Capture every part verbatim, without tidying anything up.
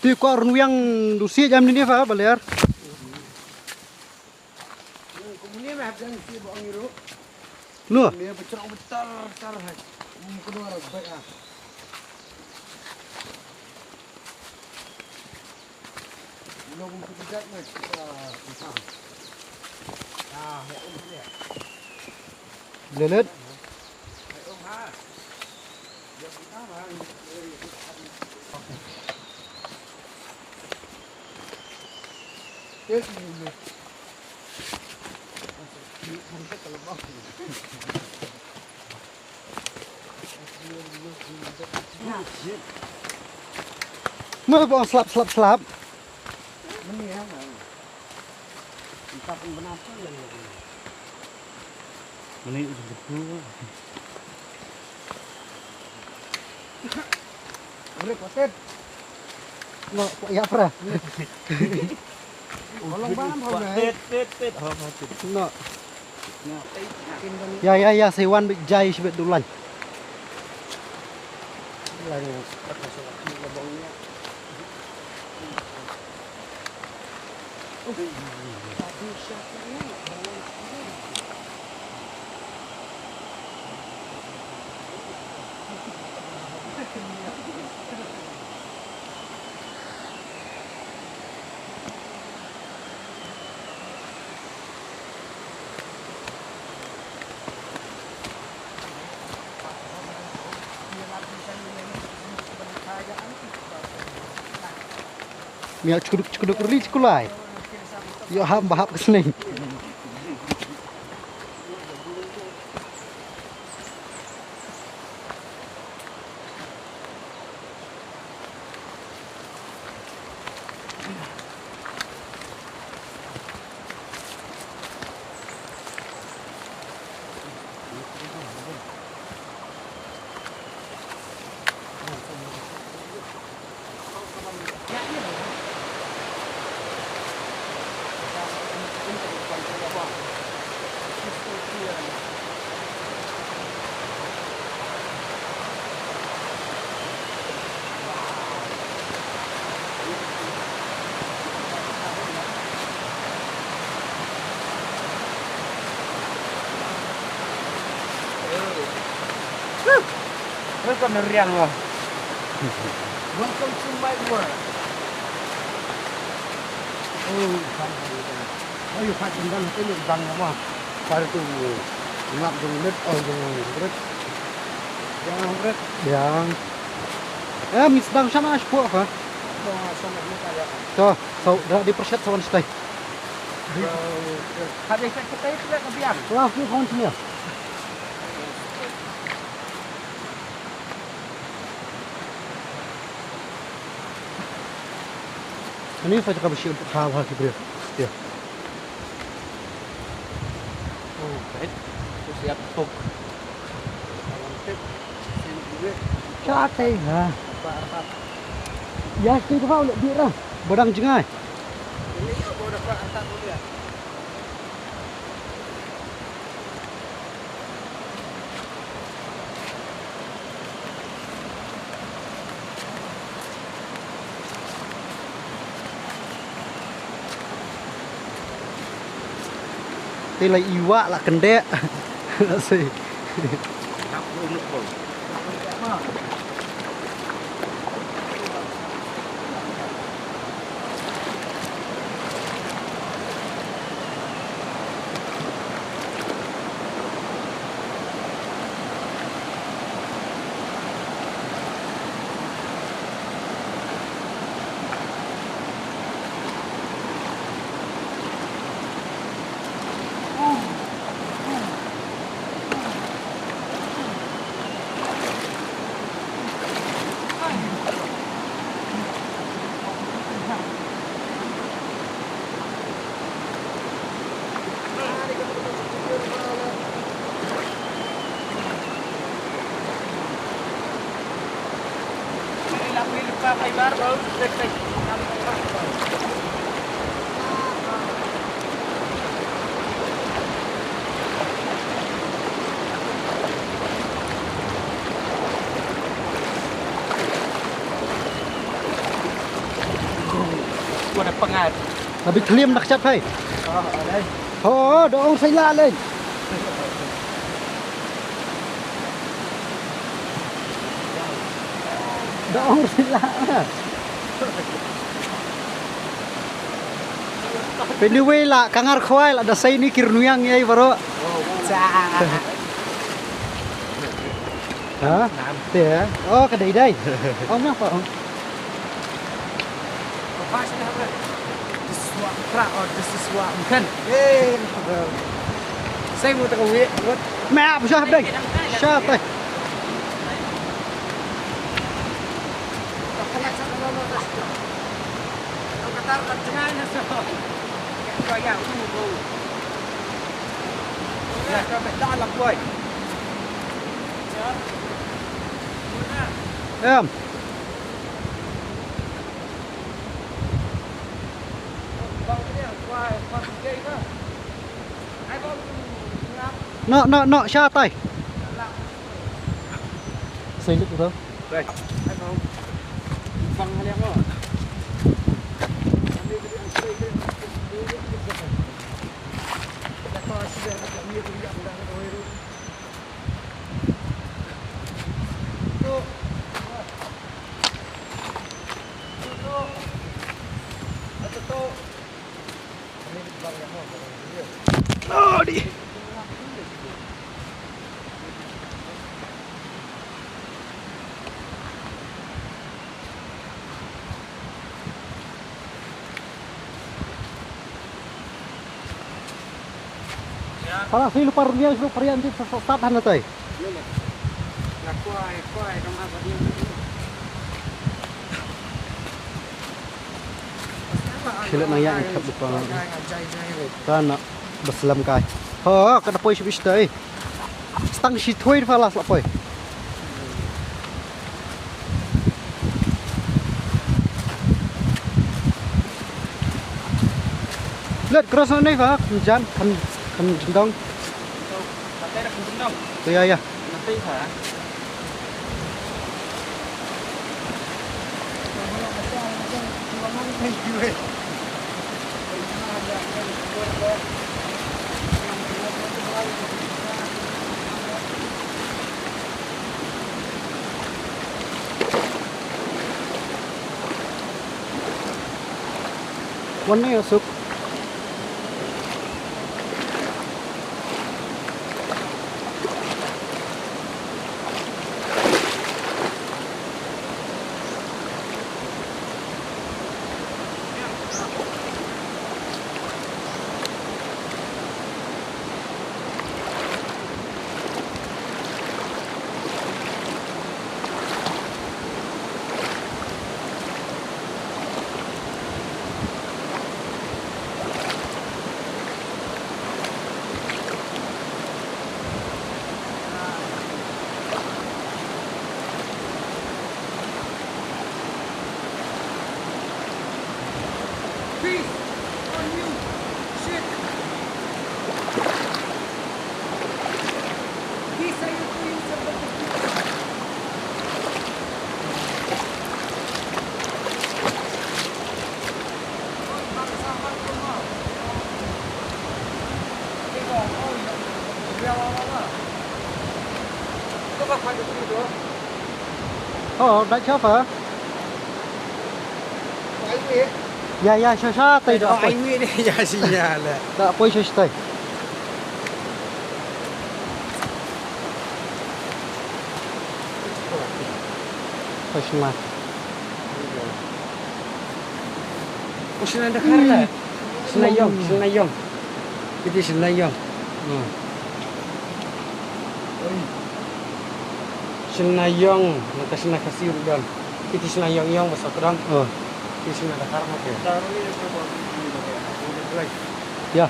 Te kwah rung wiang du siej am ni ne fa ba ler. Lu. Lelet. Mah ba slap slap slap. Mani udah betul. Boleh kotet. No, ya pra. Tolong bam hau na. Tet tet tet. Hau hau tet. No. Ya ya ya, sai wan bit jai sibit dulan. Lang. Miak chukuduk chukuduk ri chukulai. Yo ham bahap ka sning. Welcome to Riang Wa. Welcome to my world. Oh, fine, fine, fine. Oh, you fight in one thing, bang wa. Fire to ngap jong lit, oh, jong lit. Jong lit. Yang. Eh, mis dang sana spo ha. Dong sana ni kaya. To, so, da di perset sawan stai. Kaya stai tu kaya tu kaya biang. Wah, ni kawan sini. Ani sa jaka bisi untuk hal hal kita. Ya. Oh, baik. Siap tok. Sa te ha. Ya, stai tu kau le bira. Bodang jengai. Te la iwa la kendek. La sei. Pangar. Nabi tliam nak chat hai. Ho, dong sai la leh. Dong sai la. Anyway la kangar khwai la da sai ni kir nuyang yai baro. Ha? Te. Oh, ka dei dei. Oh, ngapa? Oh. This is what pra or this is what kan. Hey. Sai mu ta ka wi. Map shah dei. Shah tai. Em. No, no, no, sha tai. Sai lut tu. Para si lu par dia lu parian ti sa sa han tai. Sila nang yang khap depan. Kan nak beslam kai. Ha, kada poi sibis tai. Stang shi thoi fa las la poi. Let cross on nei fa, jan kan kan jendong. Ya ya. Wan ne Asuk. Oh, da chapa. Ya ya, sha sha tai da poi. Ai ni ya sinyal. Da poi sha sha tai. Sha sha. Ushna da kharla. Shnayong, shnayong. Iti shnayong. Hmm. Shnayong, nata shna Khasi ruh don. Iti shnayong yong basa kdong. Oh. Iti shna da kharla ke. Ya.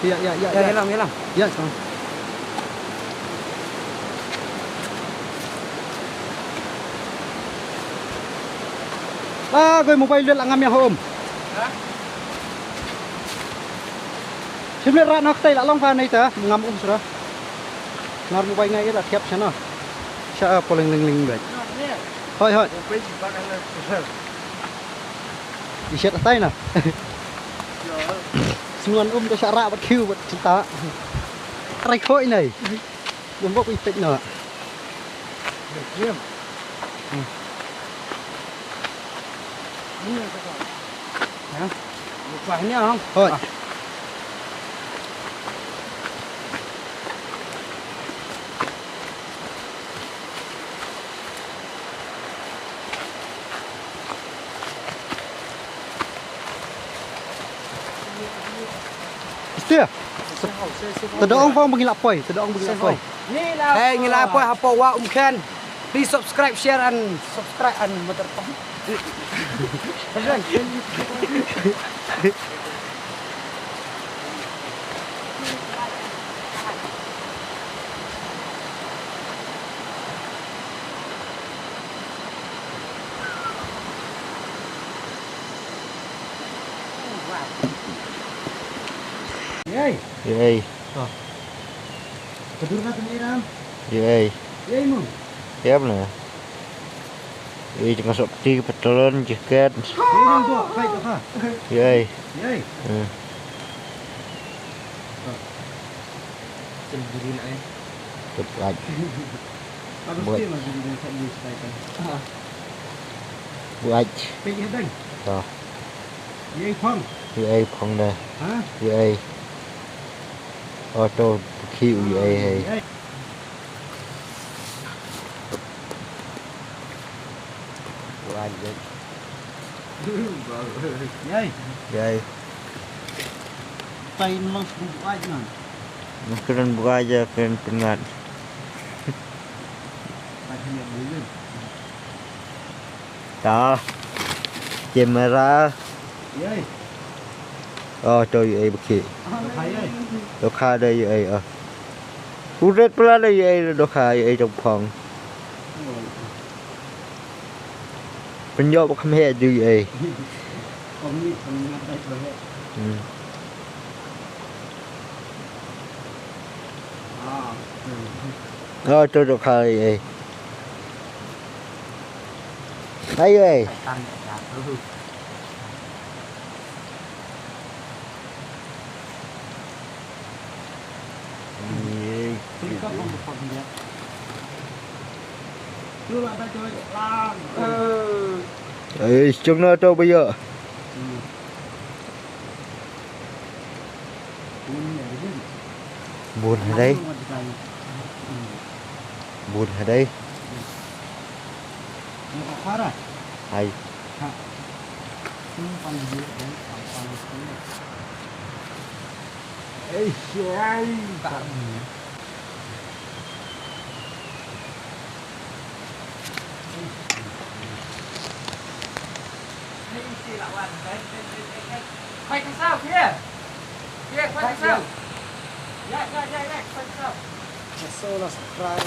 Ya, ya, ya, ya. Yalam, yalam. Ya, sama. Ah, goi mobile dal angam ya home. Shim le rat nak tai la long fa nai ta ngam um sura. Ngar mobile ngai la thiap shana. Sha, ah, poling ling ling bai. Hoi, hoi. Ishet atai na. Sngon um da shara bat khiu bat cinta. Rai khoi nai. Yang bok ipet na. Hoi. Istia. Te da ong phong ba ngi la poi, te da ong ba ngi la poi. Hey, ngi la poi hapoh Wah Umkhen. Please subscribe, share and subscribe and motherfucker. Yei. Yei. To. Ka dur ka tang ram. Yei. Yei mo. Yep na. Yei, jingkasok ti, pantalon, jaket. Yei, nang to, kai to ka. Yei. Yei. Hmm. To. Cem diri na ai. Tep lagi. Bagus. Buat. Dia masih di sini, saya kan. Buat. Pergi, Bang. To. Yei phong. Yei phong dah. Ha? Yei. Oh, to, khi u yei, hei. Yei. Yei. Yei. Tai nang sbu ai na. Nang kren bu ai ja, kren pengat. Tai hanya dulu. Ta. Kamera. Yei. Oh, to yei baki. Ah, hai, yei. To kha da yei, oh. Uret pala da yei, to kha yei jong phong. Pynjop kham he du yei. Hmm. Ah. Oh, to, to kha yei. Ai yei. Ei, jong na to ba ïa. Bun ha dei. Bun ha dei. Hai. Ei, shai. Khwai ka saw, khie. Khie, khwai ka saw. Ïa, ïa, ïa, ïa, khwai ka saw. Ka saw la subscribe.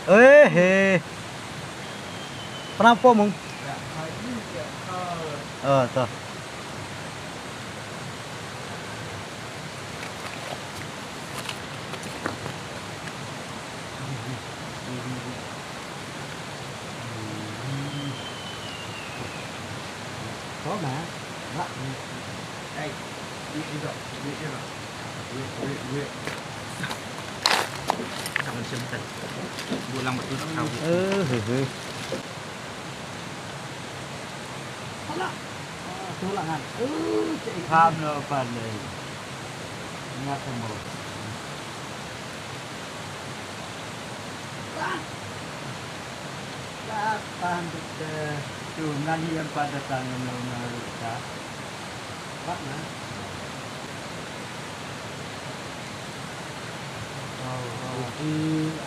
Eh, eh. Pynap po mung. Oh, to. Eh, he, he. Kham no pan dei. Nga ka mo. Ka pan dei. Tu ngan ïa pan da tang no na ruta. Wat na. Oh, oh. Di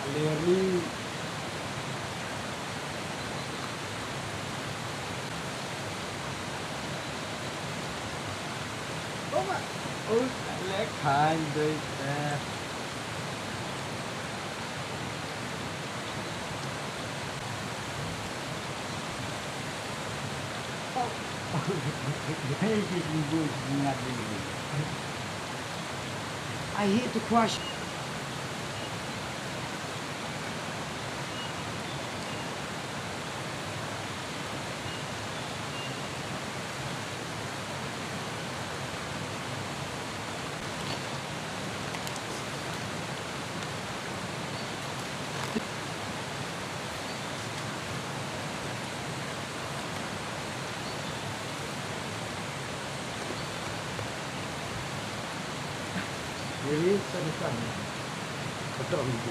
aleri. I hate to crush.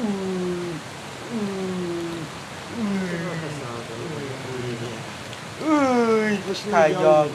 Ui, ui, ui. Ui, ui, ui.